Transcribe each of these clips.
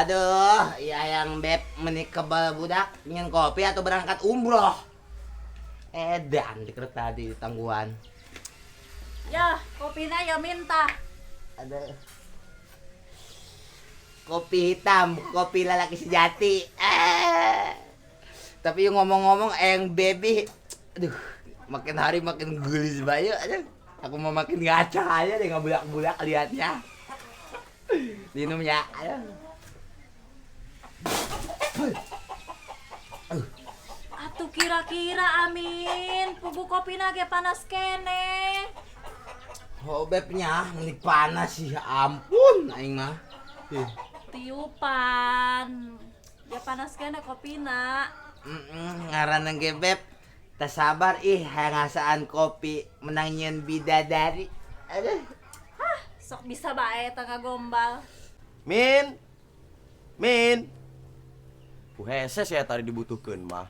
Aduh, ya yang beb menik kebal budak ingin kopi atau berangkat umroh. Edan di tadi tangguhan. Ya, kopina ya minta. Ada kopi hitam, kopi lelaki sejati. Eh. Tapi yang ngomong-ngomong yang baby, aduh, makin hari makin gelis banget. Aduh, aku mau makin ngaca aja deh ngebulak-bulak liatnya. Minum ya. Aduh. Atuh kira-kira Amin, pugu kopina ge panas kene. Oh bebnya, ini panas sih, ampun aing mah. Ih. Tiupan. Ya panas kene kopina. Ngaranna ge beb. Teu sabar ih hayang ngasaan kopi menang nyieun bidadari. Aduh. Hah, sok bisa bae eta ngagombal. Min. Min. Ku hese saya tadi dibutuhkeun mah.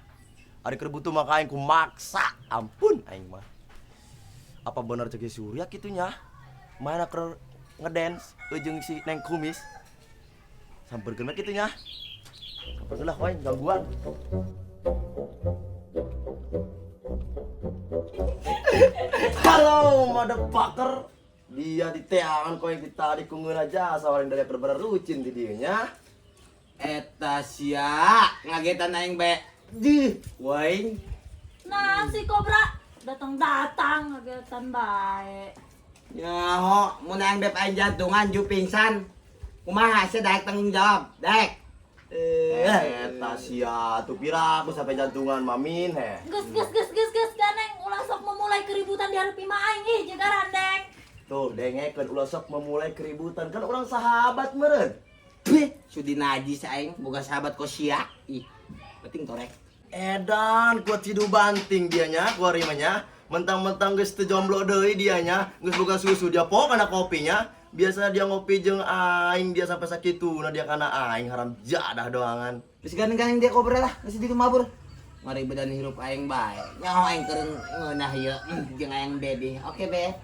Ari keur butuh mah ka aing ku maksa. Ampun aing mah. Apa bener cek si Surya kitu nya? Mana keur ngedance jeung si Neng Kumis. Samperkeun we kitu nya. Samperkeun lah wae gangguan. Halo motherfucker. Dia diteangan kau yang ditarik ku ngeunah jasa orang dari keur rucin di dieu nya. Eta sia ngagetan aing bae. Dih, waing. Nah, si Kobra datang-datang ngagetan bae. Nyaho, mun aing beb aing jantungan ju pingsan. Kumaha sia daek tanggung jawab, daek. Eta sia tuh pira aku sampai jantungan mamin he. Geus geus geus geus geus ganeng ulah sok memulai keributan di hareup imah aing ih jaga randeng. Tuh dengekeun ulah sok memulai keributan kan orang sahabat meureun. Beh, sudi najis aing boga sahabat kok sia. Ih, penting torek. Edan kuat sidu banting dianya, kuari mah nya. Mentang-mentang geus teu jomblo deui dianya, geus boga susu dia pok kana kopinya. Biasanya dia ngopi jeung aing dia sampai sakituna dia kana aing haram jadah doangan. Geus gandeng-gandeng dia kobra lah, geus ditu mabur. Ngaribedan hirup aing bae. Nyaho aing keur ngeunah ieu jeung aing baby. Oke, Beb.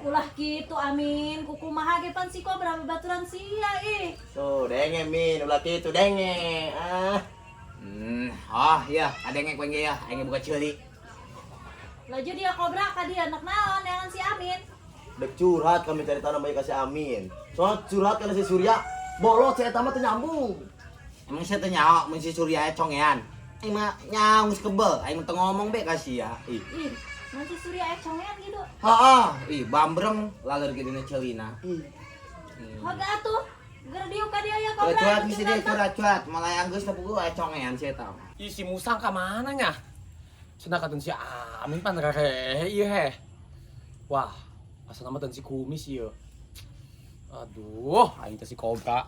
Ulah kitu Amin, kukumaha ge pan si Kobra babaturan sia ih. Tuh, denge Min, ulah kitu denge. Ah. Oh iya, adenge kowe ge ya, aing buka ceuli. Laju dia Kobra ka dia anak naon jangan si Amin. Dek curhat kami cari tahu namanya kasih Amin. Soalnya curhat kana si Surya, bolot si eta mah teu nyambung. Emang sia teu nyaho mun si Surya congean. Aing mah nyaho geus kebel, aing mah teu ngomong be ka sia. Ih. Ih, mun si Surya congean gitu. Heeh, ih bambreng laler ge dina ceulina. Ih. Hoga atuh. Geura diuk ka dia ya Kobra. Curhat geus dia curhat-curhat, malah geus teu puguh aya congean sia eta. Ih si Musang ka mana nya? Cenah katun si Amin pan rerehe ieu heh. Wah, asa nama si Kumis ieu. Aduh, aing teh si Kobra.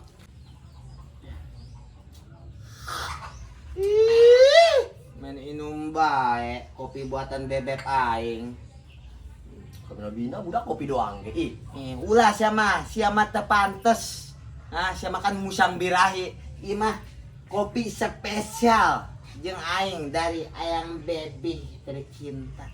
Ih, main inum bae kopi buatan bebek aing. Kabina bina budak kopi doang ge ih. Ulah sia mah, sia mah teu pantes. Ah, sia makan musang birahi. Ieu mah kopi spesial jeung aing dari ayang baby tercinta.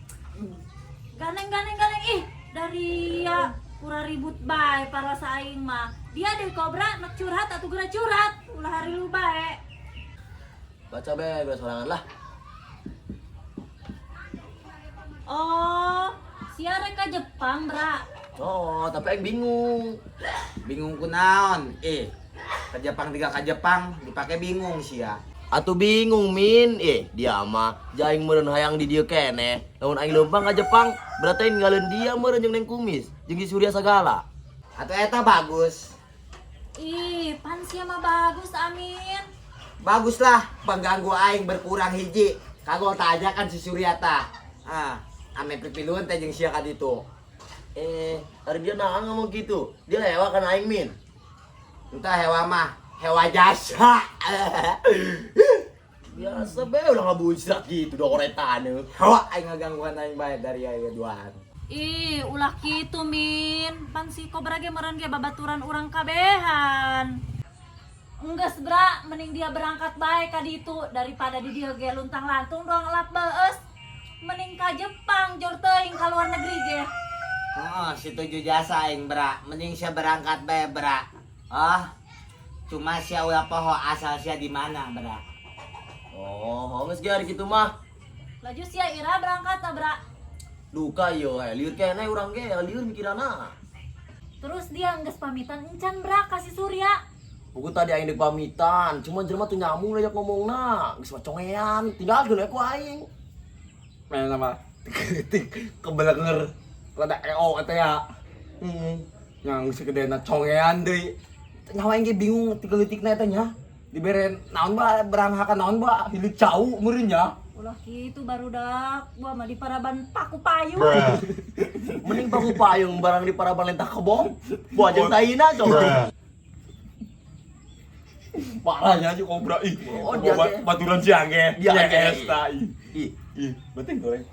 Ganeng ganeng ganeng ih, dari ya pura ribut bae para aing mah. Dia dari Kobra nak curhat atuh geura curhat, ulah hari lu bae. Baca be, geura sorangan lah. Oh, sia rek ka Jepang, Bra. Oh, tapi aing bingung. Bingung kunaon? Ke Jepang tiga ke Jepang dipake bingung sia. Atuh bingung Min, dia mah jaing meureun hayang di dieu keneh. Lamun aing leumpang ka Jepang, berarti aing ninggalin dia meureun jeung Neng Kumis, jeung si Surya sagala. Atuh eta bagus. Ih, pan sia mah bagus Amin. Bagus lah, pengganggu aing berkurang hiji. Kagok tak ajakan si Surya tah. Ah, ame pipiluan teh jeung sia ka ditu. Ari dia naon ngomong gitu? Dia hewa kan aing Min. Entah hewa mah, hewa jasa. Biasa be ulah ngabuncrat gitu dokoretan. Hewa aing ngagangguan aing bae dari aya duaan. Ih, ulah kitu Min. Pan si Kobra ge meureun ge babaturan urang kabehan. Enggeus Bra, mending dia berangkat bae ka ditu daripada di dieu ge luntang-lantung doang elap beus. Mending ka Jepang jor teuing ka luar negeri ge. Heeh, setuju jasa aing Bra. Mending sia berangkat bae Bra. Ah. Cuma sia ulah poho asal sia di mana, Bra. Oh, geus ge ari kitu mah. Laju sia ira berangkat na, Bra. Duka ieu he, lieur keneh urang ge, lieur mikirana. Terus dia geus pamitan encan, Bra, ka si Surya. Buku tadi aing deuk pamitan, cuma jelema teu nyambung diajak ngomongna, geus mah congean, tinggalkeun we ku aing. Mana nama ketik kebelenger rada eo eta ya. Yang segedena congean deui. Nyawa aing ge bingung tiga leutikna eta nya. Dibere naon ba beranghakan naon ba hileut cau meureun nya. Ulah kitu barudak, gua mah di paraban paku payung. Mending paku payung barang di paraban lentah kebong. Buah jeung taina coba. Parahnya si kobra ih. Oh, dia ge. Baturan si angge. Dia ge. Yes, ta, ih. Ih, Ih, penting goreng.